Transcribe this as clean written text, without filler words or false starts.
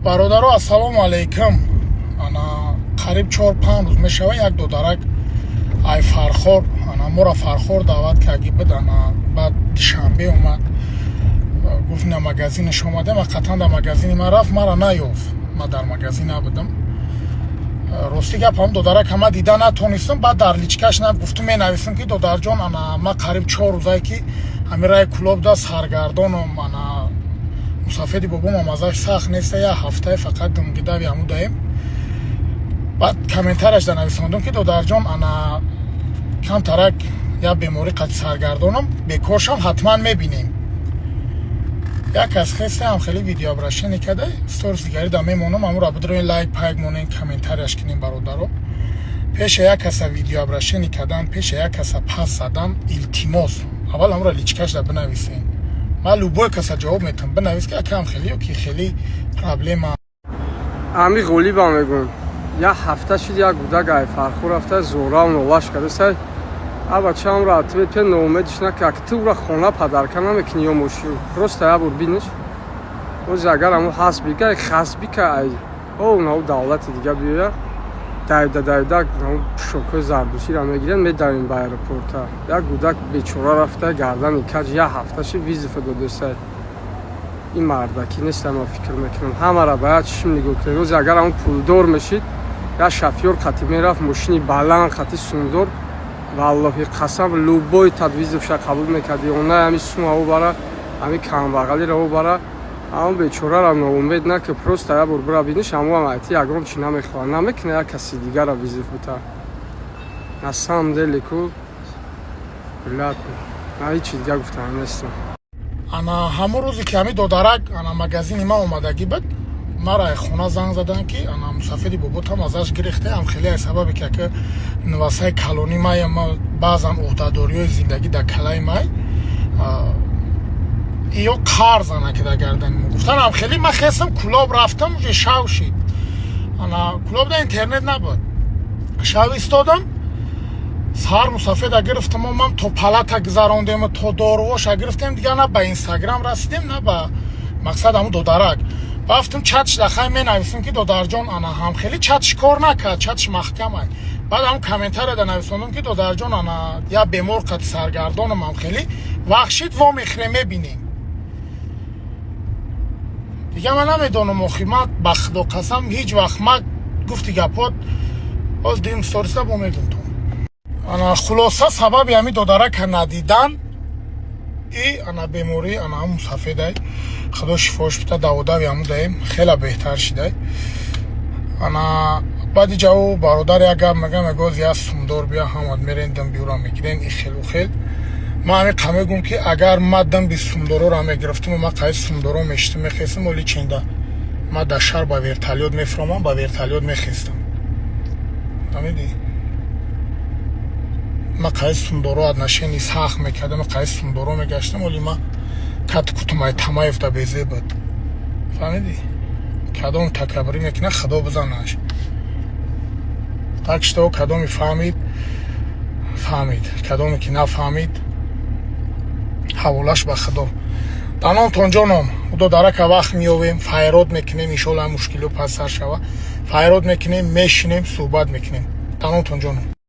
Бародаро, ассалому алайкум. Ана қариб 4-5 рӯз мешава, як додарак ай Фархор, ана моро Фархор даъват карди буд. Ана баъд Душанбе омад, гуфт, на магазинаш омадем. Ҳақиқатан дар магазини ман рафт, мара наёфт, ман дар магазин набудам. Рости гап, ҳам додарак ҳама дида натонистам. Баъд дар личкаш на гуфтум, менависам, ки додарҷон, ана ман қариб 4 рӯзае ки ҳамин раи Кулобда саргардонам. Ана мусафеди бобомам азаш сахт неста, як ҳафтае фақат думгидави ҳаму даем. Баъд комментарияш да нависондум, ки додарҷон, ана камтарак як беморӣ қати саргардонам, бекоршам, ҳатман мебинем. Як кас хестаам, хеле видеообращение карда, сторис дигари да мемонам, амура бидроин, лайк пайк монен, комментарияш кунем. Бародаро, пеша як каса видеообращение кардан, пеша як каса пас задан, илтимос, аввал амура личкаш да бинависен. Ман любой каса ҷавоб метавам. Бинавис, ки акам хеле ё ки хеле проблема. Ами ғолиба мегӯм, як ҳафта шуд, як гудак ай Фархор рафта, зорав нолаш карда. А бачаамро ответ ноумедиш нака, ту ура хона падарка намекунӣ ё мошин, просто як бор биниш. Оз агар аму ҳаст бига, хасбика, ай о нау давлати дига биёя, давида давида пӯшокҳои зардусиро мегирен, медавем ба аэропорта. Як гудак бечора рафта, гардани каҷ, як ҳафта ши вызова додеса. Ин мардакӣ нест, ма фикр мекунам, ҳамара ба як чишм нигоҳ кунед. Оз агар аму пулдор мешид, як шофёр қати мерафт, мошини баланд қати сундор, валлоҳи қасам, любой тад вызовша қабул мекарди. Она ҳами сума бара, ҳами камбағалиро бара, ҳамн бечораро ноумед наки, просто як бор бира биниш. Ҳамоам айти ягон чи намехоҳад, намекуна як каси дигара вызов бита. На самом деле ку, блядь, на ҳечи дига гуфтан нестам. Ана ҳамон рӯзе ки ҳами додарак ана магазини ман омадагӣ буд, мара хона занг заданд, ки ана мусафири боботам азаш гирехтаам. Хеле аз сабабе ки ака нувасаи калони май, баъзан ӯҳдадориҳои зиндагӣ дар калаи май, ё қарз ана ки дар гардани мо гуфтанам. Хеле ман хестам, Кулоб рафтам, уже шав шид. Ана Кулобда интернет набуд. Шав истодам, саҳар мусафеда гирифтам, ман то палата гузарондем, то дорувоша гирифтем, дигар на ба Инстаграм расидем, на ба мақсад. Ҳамун додарак рафтам, чатш дахай менависам, ки додарҷон, ана ҳам хеле чатш кор накард, чатш маҳкамай. Баъд ҳам комментарияда нависондам, ки додарҷон, ана я бемор қати саргардонам, ҳам хеле вақт шид, во мехӯрем, мебинем. Дигар ман намедонам, охи ман ба худо қасам, ҳеҷ вақт ма гуфти гапот боз дим сториса бо мегум то. Ана хулоса, сабаби ҳами додарака надидан и ана беморӣ ана ҳам мусафедай. Худо шифош бита, даводави ҳаму даем, хеле беҳтар шидай. Ана баъди ҷавоб, бародар, як гап мегам: мегоз я сумдор бия, ҳамад мерен, дам биюра мегирен. И хелу хел ман ҳами қа мегӯм, ки агар ма дам би сумдороро мегирифтум, ма қайд сумдоро мештум, мехестам, оли ченда ма дар шаҳр ба вертолёт мефуромам, ба вертолёт мехестам. Фаҳмидӣ? Ма қайд сумдоро отношение сахт мекардам, қайд сумдоро мегаштам, оли ма кати кутумай Тамаев да безе буд. Фаҳмидӣ? Кадом такаббурӣ мекунад, худо бизанаш. Так что кадоми фаҳмид, фаҳмид, кадоме ки нафаҳмид, ҳаволаш ба худо. Даномтон ҷоном, худо дарака вақт меёвем, файрод мекунем, иншоалла мушкилиҳо пас сар шава, файрод мекунем, мешинем, суҳбат мекунем. Даномтон ҷоном.